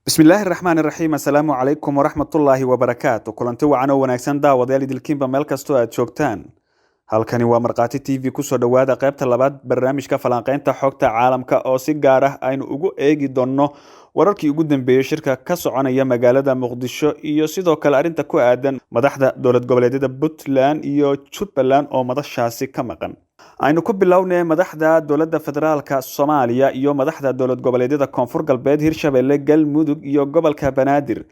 Bismillaahi raxmaan raxiim. Assalaamu calaykum waraxmatullaahi wabarakaatu. Kulanti wacan oo wanaagsan, daawadayaal idilkiinba meel kastoo aad joogtaan. Halkani waa Markhaati TV. Kusoo dhowaada qaybta labaad barnaamijka falanqeynta xogta caalamka, oo si gaar ah aynu ugu eegi doonno wararkii ugu dambeeyey shirka ka soconaya magaalada Muqdisho iyo sidoo kale arrinta ku aadan madaxda dowlad goboleedyada Puntland iyo Jubbaland oo madashaasi ka maqan. Aynu ku bilownay madaxda dowladda federaalka Soomaaliya iyo madaxda dowlad goboleedyada Koonfur Galbeed, Hirshabelle, Galmudug iyo gobolka Banaadir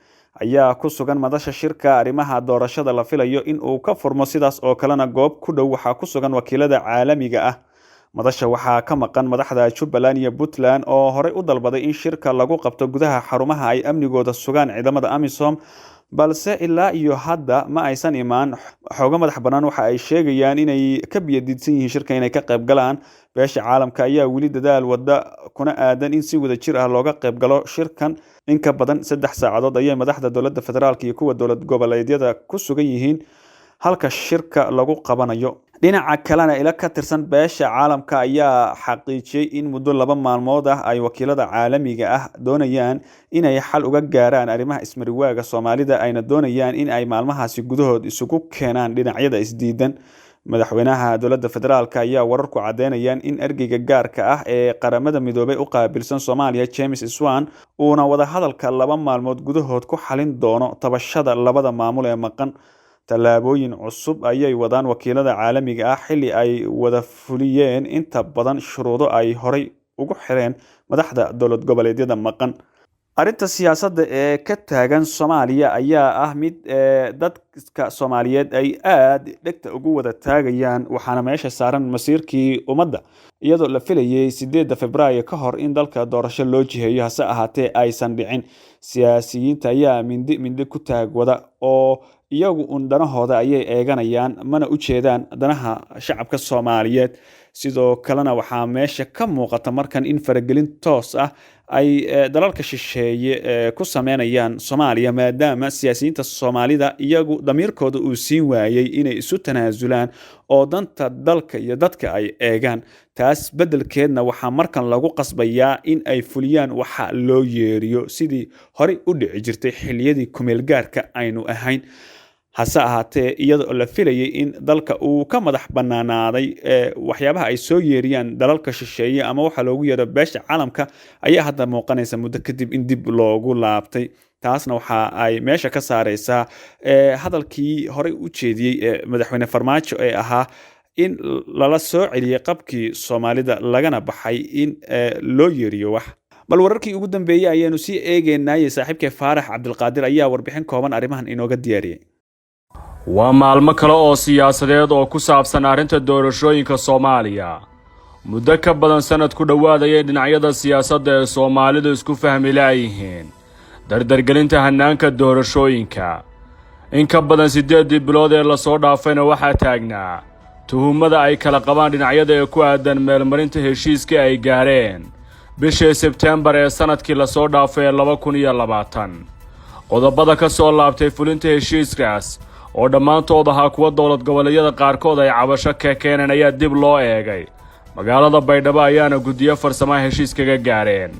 ayaa ku sugan madasha shirka arrimaha doorashada la filayo in uu ka furmo. Sidaas oo kalena goob ku dhow waxaa ku sugan wakiilada caalamiga ah. Madasha waxaa ka maqan madaxda Jubbaland iyo Puntland oo horey u dalbaday in shirka lagu qabto gudaha xarumaha ay amnigooda sugaan ciidamada AMISOM, balse ilaa iyo hadda ma aysan imaan. Xoogo madax bannaan waxa ay sheegayaan inay ka biyadiidsan yihiin shirka inay ka qayb galaan. Beesha caalamka ayaa weli dadaal wada kuna aadan in si wada jir ah looga qayb galo shirkan. In ka badan 3 saacadood ayay madaxda dowladda federaalka iyo kuwa dowlad goboleedyada ku sugan yihiin halka shirka lagu qabanayo. Dhinaca kalena, ilo ka tirsan beesha caalamka ayaa xaqiijiyey in muddo 2 maalmood ah ay wakiilada caalamiga ah doonayaan inay xal uga gaaraan arrimaha ismariwaaga Soomaalida, ayna doonayaan in ay maalmahaasi gudahood isugu keenaan dhinacyada isdiidan. Madaxweynaha dowladda federaalka ayaa wararku caddeynayaan in ergeyga gaarka ah ee Qaramada Midoobay u qaabilsan Soomaaliya, James Swan, uuna wadahadalka 2 maalmood gudahood ku xalin doono tabashada labada maamul ee maqan. Tallaabooyin cusub ayay wadaan wakiilada caalamiga ah, xilli ay wada fuliyeen inta badan shuruudo ay horay ugu xireen madaxda dowlad goboleedyada maqan. Arrinta siyaasadda ee ka taagan Soomaaliya ayaa ah mid dadka Soomaaliyeed ay aada dhegta ugu wada taagayaan, waxaana meesha saaran masiirkii ummadda, iyadoo la filayay 8-da Februaayo ka hor in dalka doorasho loo jiheeyo, hase ahaatee aysan dhicin. Siyaasiyiinta ayaa mindi mindi ku taag wada, oo iyagu un danahooda ayay eeganayaan, mana u jeedaan danaha shacabka Soomaaliyeed. Sidoo kalena waxaa meesha ka muuqata markan in faragelin toos ah ay dalalka shisheeye ku sameynayaan Soomaaliya, maadaama siyaasiyiinta Soomaalida iyagu damiirkooda uu siin waayey inay isu tanaasulaan oo danta dalka iyo dadka ay eegaan. Taas beddelkeedna waxaa markan lagu qasbayaa in ay fuliyaan waxa loo yeeriyo, sidii horey u dhici jirtay xilliyadii kumeelgaarka aynu ahayn. Hase ahaatee, iyadoo la filayay in dalka uu ka madax banaanaaday waxyaabaha ay soo yeeriyaan dalalka shisheeye ama waxa loogu yeero beesha caalamka, ayaa hadda muuqanaysa muddo kadib in dib loogu laabtay. Taasna waxa ay meesha ka saareysaa hadalkii horey u jeediyey ee madaxweyne Farmaajo ee ahaa in lala soo celiyey qabkii Soomaalida, lagana baxay in loo yeeriyo wax. Bal wararkii ugu dambeeyey ayaanu sii eegeynaaye, saaxiibkay Faarax Cabdilqaadir ayaa warbixin kooban arrimahan inooga diyaariyey. Waa maalmo kale oo siyaasadeed oo ku saabsan arrinta doorashooyinka Soomaaliya. Muddo ka badan sannad ku dhowaadayay dhinacyada siyaasadda ee Soomaalidu isku fahmi laayihiin dardargelinta hannaanka doorashooyinka. In ka badan 8-dii bilood ee lasoo dhaafayna waxaa taagnaa tuhumada ay kala qabaan dhinacyada ee ku aadan meelmarinta heshiiskii ay gaareen bishii Sebteembar ee sannadkii lasoo dhaafay ee 2020. Qodobada ka soo laabtay fulinta heshiiskaas, oo dhammaantood ahaa kuwa dowlad goboleedyada qaarkood ay cabasho ka keeneen, ayaa dib loo eegay. Magaalada Baydhabo ayaana guddiyo farsamaha heshiis kaga gaareen,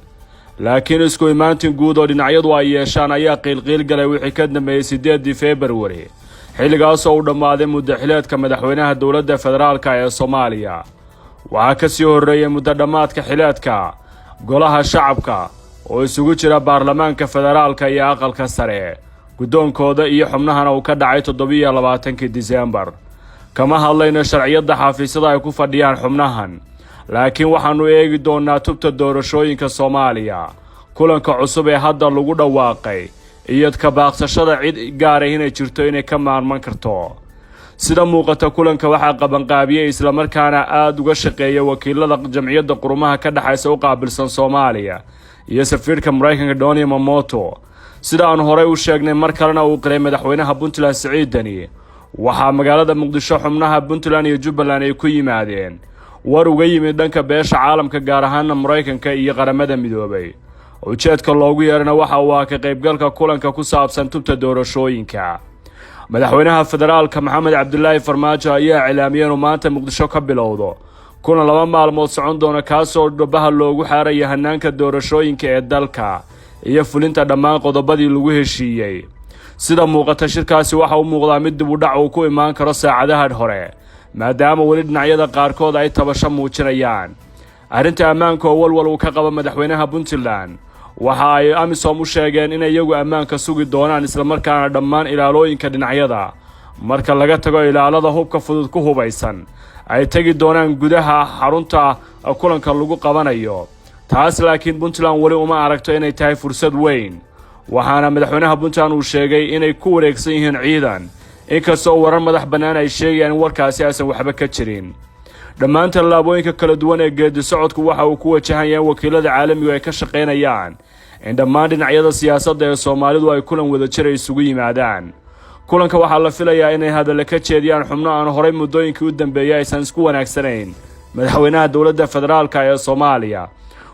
laakiin isku imaantin guud oo dhinacyadu ay yeeshaan ayaa qiilqiil galay wixii ka dambeeyey 8-dii Februari, xilligaasoo uu dhammaaday muddo xileedka madaxweynaha dowladda federaalka ee Soomaaliya. Waxaa ka sii horreeyey muddo dhammaadka xileedka golaha shacabka, oo isugu jira baarlamaanka federaalka iyo aqalka sare, guddoonkooda iyo xubnahana uu ka dhacay 27-kii Disembar. Kama hadlayno sharciyadda xafiisyada ay ku fadhiyaan xubnahan, laakiin waxaannu eegi doonnaa tubta doorashooyinka Soomaaliya, kulanka cusub ee hadda lagu dhawaaqay, iyo ka baaqsashada cid gaara inay jirto inay ka maarman karto. Sida muuqata, kulanka waxaa qabanqaabiyey islamarkaana aada uga shaqeeya wakiilada Jamciyadda Quruumaha ka Dhexaysa u qaabilsan Soomaaliya iyo safiirka Maraykanka Don Yamamoto. Sida aanu horey u sheegnay, mar kalena uu qiray madaxweynaha Puntland Siciid Deni, waxaa magaalada Muqdisho xubnaha Puntland iyo Jubbaland ay ku yimaadeen war uga yimid dhanka beesha caalamka, gaar ahaana Maraykanka iyo Qaramada Midoobay. Ujeedka loogu yeerana waxa uu ah ka qaybgalka kulanka ku saabsan tubta doorashooyinka. Madaxweynaha federaalka Maxamed Cabdilaahi Farmaajo ayaa cilaamiyey inuu maanta Muqdisho ka bilowdo kuna 2 maalmood socon doona, kaasoo dhabaha loogu xaaraya hanaanka doorashooyinka ee dalka. Iyo fulinta dhammaan qodobadii lagu heshiiyey. Sida muuqata, shirkaasi waxa u muuqdaa mid dib u dhac uu ku imaan karo saacadaha hore, maadaama weli dhinacyada qaarkood ay tabasho muujinayaan. Arrinta ammaanka oo walwal uu ka qabo madaxweynaha Puntland, waxa ay AMISOM u sheegeen inay iyagu ammaanka sugi doonaan, islamarkaana dhammaan ilaalooyinka dhinacyada, marka laga tago ilaalada hubka fudud ku hubaysan, ay tegi doonaan gudaha xarunta kulanka lagu qabanayo. Taas laakiin Puntland weli uma aragto inay tahay fursad weyn, waxaana madaxweynaha Puntland uu sheegay inay ku wareegsan yihiin ciidan, inkastoo warar madax bannaan ay sheegayaan in warkaasi aysan waxba ka jirin. Dhammaan tallaabooyinka kala duwan ee geedi socodku waxa uu ku wajahan yahay in wakiilada caalamigu ay ka shaqaynayaan in dhammaan dhinacyada siyaasadda ee Soomaalidu ay kulan wadajir ay isugu yimaadaan. Kulanka waxaa la filayaa inay hadalle ka jeediyaan xubno aan horay muddooyinkii u dambeeyay aysan isku wanaagsanayn madaxweynaha dowladda federaalka ee Soomaaliya,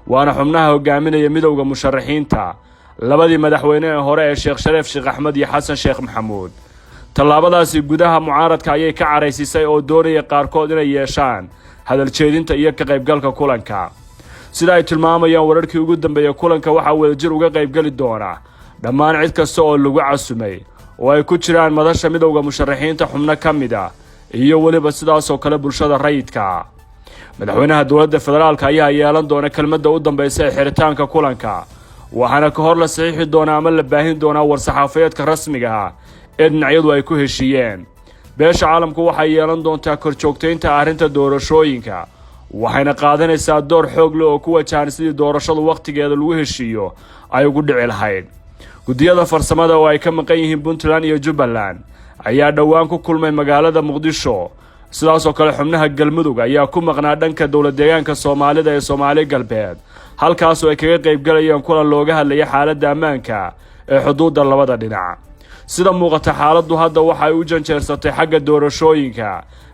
waana xubnaha hogaaminaya Midowda Musharaxiinta, labadii madaxweyne ee hore ee Sheekh Shariif Sheekh Axmed iyo Xasan Sheekh Maxamuud. Tallaabadaasi gudaha mucaaradka ayay ka caraysiisay oo doonaya qaarkood inay yeeshaan hadaljeedinta iyo ka qaybgalka kulanka. Sida ay tilmaamayaan wararkii ugu dambeeyey, kulanka waxaa wadajir uga qaybgeli doona dhammaan cid kasta oo lagu casumay, oo ay ku jiraan madasha Midowda Musharaxiinta xubno ka mid ah iyo weliba sidaasoo kale bulshada rayidka. Madaxweynaha dowladda federaalka ayaa yeelan doona kelmadda u dambeysa ee xiritaanka kulanka, waxaana ka hor la saxiixi doonaa ama la baahin doonaa war-saxaafadeedka rasmiga ah ee dhinacyadu ay ku heshiiyeen. Beesha caalamku waxay yeelan doontaa korjoogtaynta arrinta doorashooyinka, waxayna qaadanaysaa door xoog leh oo ku wajahan sidii doorashadu wakhtigeeda lagu heshiiyo ay ugu dhici lahayd. Guddiyada farsamada oo ay ka maqan yihiin Puntland iyo Jubbaland ayaa dhowaan ku kulmay magaalada Muqdisho. Sidaasoo kale xubnaha Galmudug ayaa ku maqnaa dhanka dowlad deegaanka Soomaalida ee Soomaali Galbeed, halkaasoo ay kaga qaybgalayeen kulan looga hadlaya xaaladda ammaanka ee xuduudda labada dhinac. Sida muuqata, xaaladdu hadda waxay u janjeersatay xagga doorashooyinka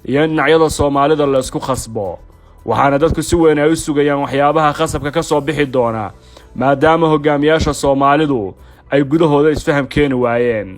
iyo in dhinacyada Soomaalida la isku khasbo, waxaana dadku si weyn ay u sugayaan waxyaabaha khasabka ka soo bixi doona, maadaama hogaamiyaasha Soomaalidu ay gudahooda isfaham keeni waayeen.